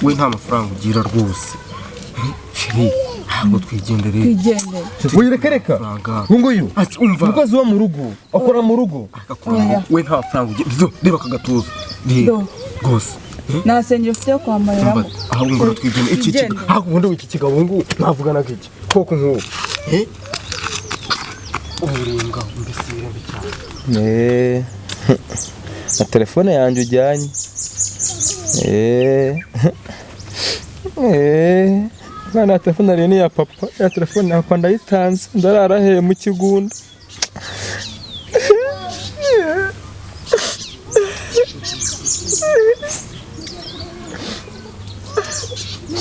We nta mafaranga ugira rwose. Chéri, ntabwo twigendere. Twigendere. Wireka, reka. Amafaranga. Nguyu Ati, umva. Umukozi wo mu rugo, akora mu rugo. Akora mu rugo. We nta mafaranga ugira. Do, reba aka gatuza. Reba. Do. Rwose. Nta sengeri ufite yo kwambariramo. Umva, ahubwo ngo twigendere iki kigo. Twigendere. Ariko ubundi iki kigabo ngubu mwavuganaga iki koko nk'ubu? Eh? Umuringa mbese birembe cyane. Eh, na telefone yanjye ujyanye. Eh, eh, mwana, telefone nari ni iya papa, ya telefone ya papa ndayitanze, ndarara he mu kigunda?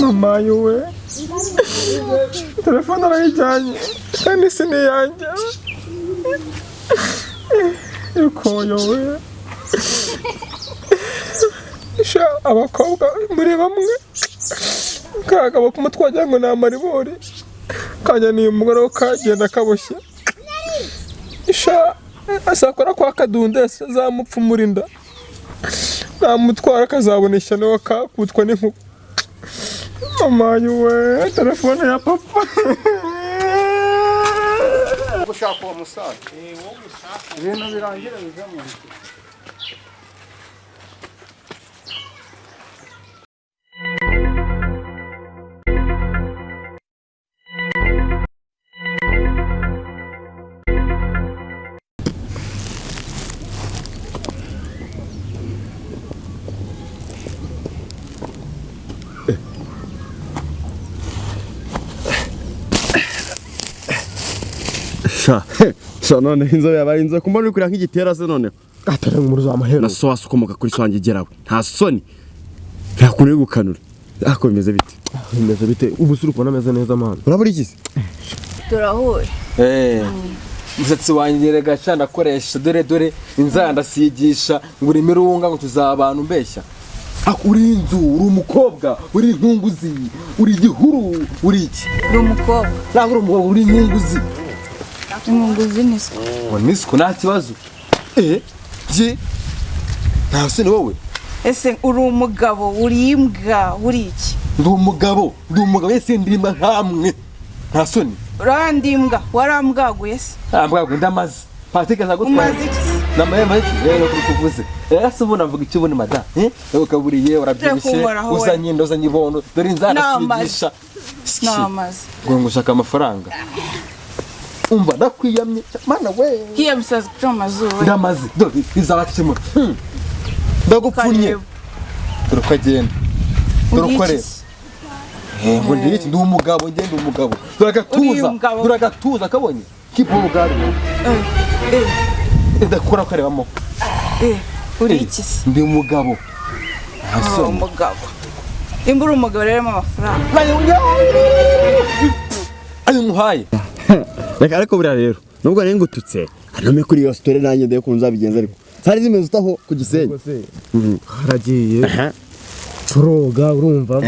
Mama yuwe, telefone arayijyanye kandi si n'iyanjye. Yukoyo we. Sha, abakobwa muri bamwe, kagabo kumutwe wagira ngo ni amaribori, kanyaniye umugore we kagenda kaboshye. Sha, azakora kwa kadundesi, azamupfumura inda, namutwara akazabona ishyano, kakutwa n'inkuba. Mama we, telefone ya papa. Gushaka uwo musaza, ibintu birangire bive mu nzira. Sha sha, none inzobe yabaye inzobe, kumbona uri kurira nk'igitera se noneho? Atari muri za mahero. Na so wasi ukomoka kuri so wanjye gerawe, nta soni, nta kuntu uri gukanura. Ariko bimeze bite? Bimeze bite? Ubu se uri kubona ameze neza, mana? Urabura iki se? Turahuye. Eh, umusatsi wanjye rega sha ndakoresha, dore dore inzara ndasigisha, ngo uri imirunga, ngo tuzabana umbeshya. Ako uri inzu, uri umukobwa, uri inkunguzi, uri igihuru, uri iki? Ndi umukobwa. Ntabwo uri umukobwa, uri inkunguzi. Inkunguzi ni siko. Ngo nisiko nta kibazo. Eh, je nta soni wowe. Ese uri umugabo, uri imbwa, uri iki? Ndi umugabo, ndi umugabo yese, ndirimba nkamwe, nta soni. Urandi imbwa, warambwaguye se? Ntabwo ndamaze, Patrick azagutwara. Umaze iki se? Namahema iki rero kuri kuvuze rero se, ubu navuga iki ubundi mada? Eh, ukaburiye, urabyibushye. Kunkoraho we. Uzanye inda, uzanye ibondo, dore inzara. Namaze. Sigisha. Namaze. Ngo ushaka amafaranga. Umva, ndakwiyamye mana we. Hiya bisazi kuca mu mazuru we. Ndamaze, dore bizabakemura. Ndagupfunye. Kareba. Dore uko agenda, dore Uri uko iki areba. se? Eh, ngo ndi iki? Ndi umugabo, njye ndi umugabo. Dore Uri agatuza. umugabo. Dore agatuza kabonye kipo ubugari. Eh, Ndakora karebamo. eh, uri iki se? Ndi umugabo, nta Uri soni. umugabo. Imba uri umugabo rero, amafaranga. Ayo nkuhaye. Reka, ariko buriya rero nubwo nari ngututse, anome kuri iyo story, nanjye ndebe ukuntu nzabigenza, ariko zari zimeze utaho ku Gisenyi. Haragiye turoga, urumva?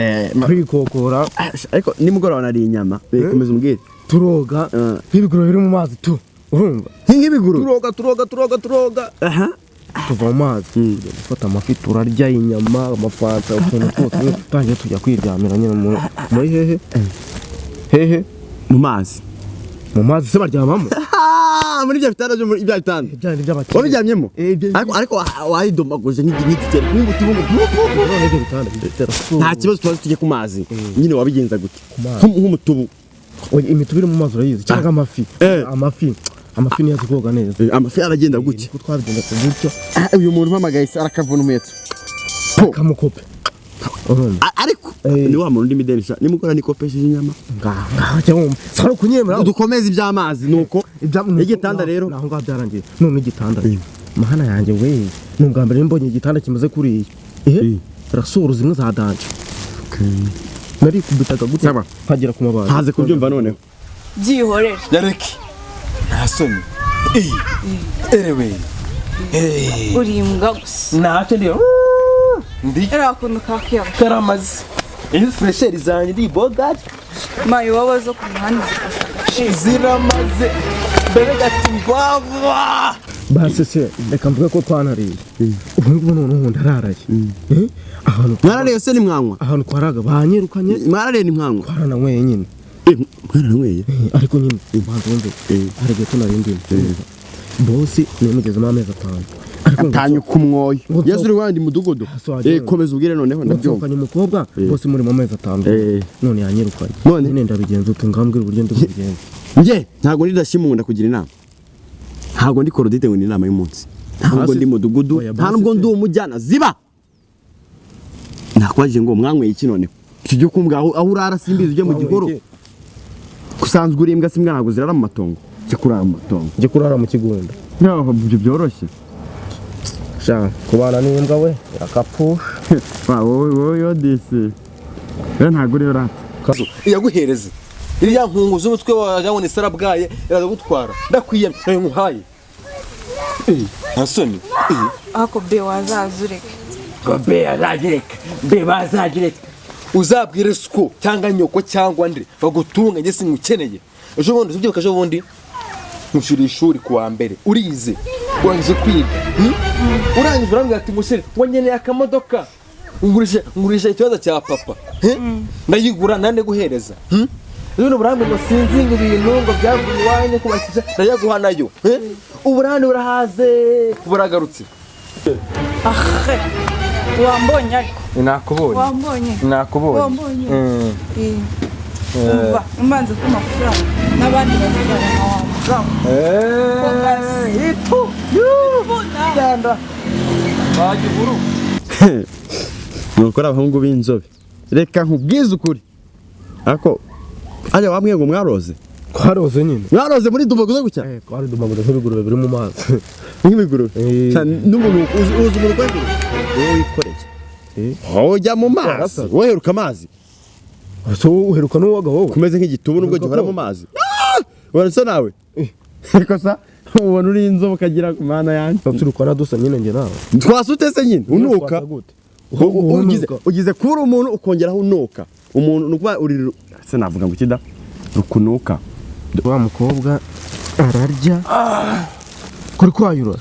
Turikokora. Ah, ariko nimugoroba nariye inyama. Komeza umbwire. Turoga nk'ibiguru biri mu mazi tu, urumva? Nk'ibiguru. Turoga, turoga, turoga, turoga. Tuva mu mazi tujya gufata amafi, turarya inyama, amafanta, utuntu twose, tutangiye tujya kwiryamira nyine muri hehe hehe? Mu mazi. Mu mazi se baryamamo? Ah, muri bya bitanda byo muri bya bitanda. Ibya by'abakire. Wabiryamyemo? Eh, Ariko wayidomaguje nk'igikeri nk'ubuti. None ibyo bitanda bitera. Nta kibazo, tubaze tujye ku mazi nyine, wabigenza gute? Mazi. Nk'umutubu. Oya, imitubu iri mu mazi urayizi, cyangwa amafi? Amafi niyo azi koga neza. Amafi aragenda gutya. Niko twabigenda gutyo. Ah, uyu muntu umpamagaye se arakavuna umuheto. Kamukope, urumva? Ariko Eh. ni wa muntu ndimo idenisha nimugora nikopesheje inyama. Ngaho ngaho, jya wumva sara kunyemera. Dukomeze iby'amazi nuko igitanda rero. Naho ngaho byarangiye. None igitanda, mahana yanjye we, ni ubwa mbere mbonye igitanda kimeze kuriya. Ehe, rasoro zimwe za danger, narikubitaga gutya Sawa. nkagera ku mabati. Ntaze kubyumva noneho. Byihorere. Yareke, nta soni. Eh, erewe. Eh, Uri imbwa gusa. Ntacyo, ndi ndi Iriya kuntu kakiyama. Karamaze iyi fresheri zanjye, ndi bogari. Mayi iwabo zo ku muhanda zifasha agaciro. Ziramaze mbere gati mbaba. Basi se reka mvuge ko twanariye. Ubu ngubu noneho ndararaye. Eh? Ahantu Mwarariye se nimwanywa? Ahantu twaraga banyirukanye. Mwarariye nimwanywa? Twarananyweye nyine. Mwaranyweye? Ariko nyine banza wumve. Hari igihe tunari ndimo. Bosi nimugezemo amezi 5. Ariko Atanye ku mwoyo. Ngo Yesu uri wandi mudugudu. Komeza ubwire noneho ndabyumva. Nsohokanye umukobwa bose muri mu mezi 5. None yanyirukanye. Nyine ndabigenza ute ngambwira uburyo ndi kubigenza. Nge ntago ndi ndashimunda kugira inama. Ntago ndi korodite ngo ni inama y'umunsi. Ntabwo ndi mudugudu, nta nubwo ndi umujyana ziba. Nakwaje ngo mwanyweye iki noneho? Icyo cyo kumbwa aho urara simbizi ujye mu gihoro. Kusanzwe uri imbwa simbwa ntago zirara mu matongo. Cyo kurara mu matongo. Njye kurara mu kigunda. Nyaho ibyo byoroshye. Sha kubana n'imbwa we irakapfusha. Wa wowe yo disi. We ntago uri rata. Iyaguhereze. Iriya nkungu z'umutwe wawe ngo ni sarabwaye iragutwara. Ndakwiyamye nayo nkuhaye. Nta soni. Ako be wazazureke. Be azagireka. Be bazagireka. Uzabwire suko cyangwa nyoko cyangwa ndre bagutunga nge singukeneye. Ejo bundi uzibyibuka ejo bundi nkushura ishuri kuwa mbere urize urangije kwiga urangije urambwira ati mushere ngo nkeneye akamodoka ngurisha ikibazo cya papa ndayigura nande guhereza rero uburambe ngo sinzi ngo ibintu ngo byavuye iwanyu kubakisha ndayaguha nayo uburambe burahaze buragarutse. Wambonye ariko nakubonye wambonye nakubonye wambonye umva umanze ku mafaranga n'abandi bazabona wa itu yanda bagihuru Nukora abahungu b'inzobe reka nkubwize ukuri ariko ajya wambwiye ngo mwaroze. Twaroze nyine. Mwaroze muri dumaguze gutya? Twari dumaguze nk'ibigurube biri mu mazi. Nk'ibigurube. N'umuntu uzi umuntu ukora ingurube? Wowe wikoreye. Ujya mu mazi. Wowe uheruka amazi. So uheruka n'uwaga wowe. Kumeze nk'igitubu nubwo gihora mu mazi. Urasa nawe. Ariko sa ubona uri inzobe ukagira ku mana yanjye. Turukana dusa nyine nge nawe. Twasute se nyine unuka. Ugize kuri umuntu ukongeraho unuka. Umuntu nukuba uri se navuga ngo ikida rukunuka. Wa mukobwa ararya kuri kwayura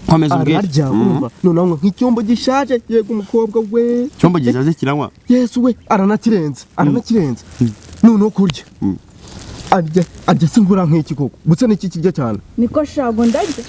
komeza ubwire ararya urumva none anywa nk'icyombo gishaje. Yego umukobwa we cyombo gishaje kiranywa. Yesu we aranakirenze aranakirenze. None kurya arya arya singura nk'iki koko butse n'iki kijya cyane niko shago ndarya.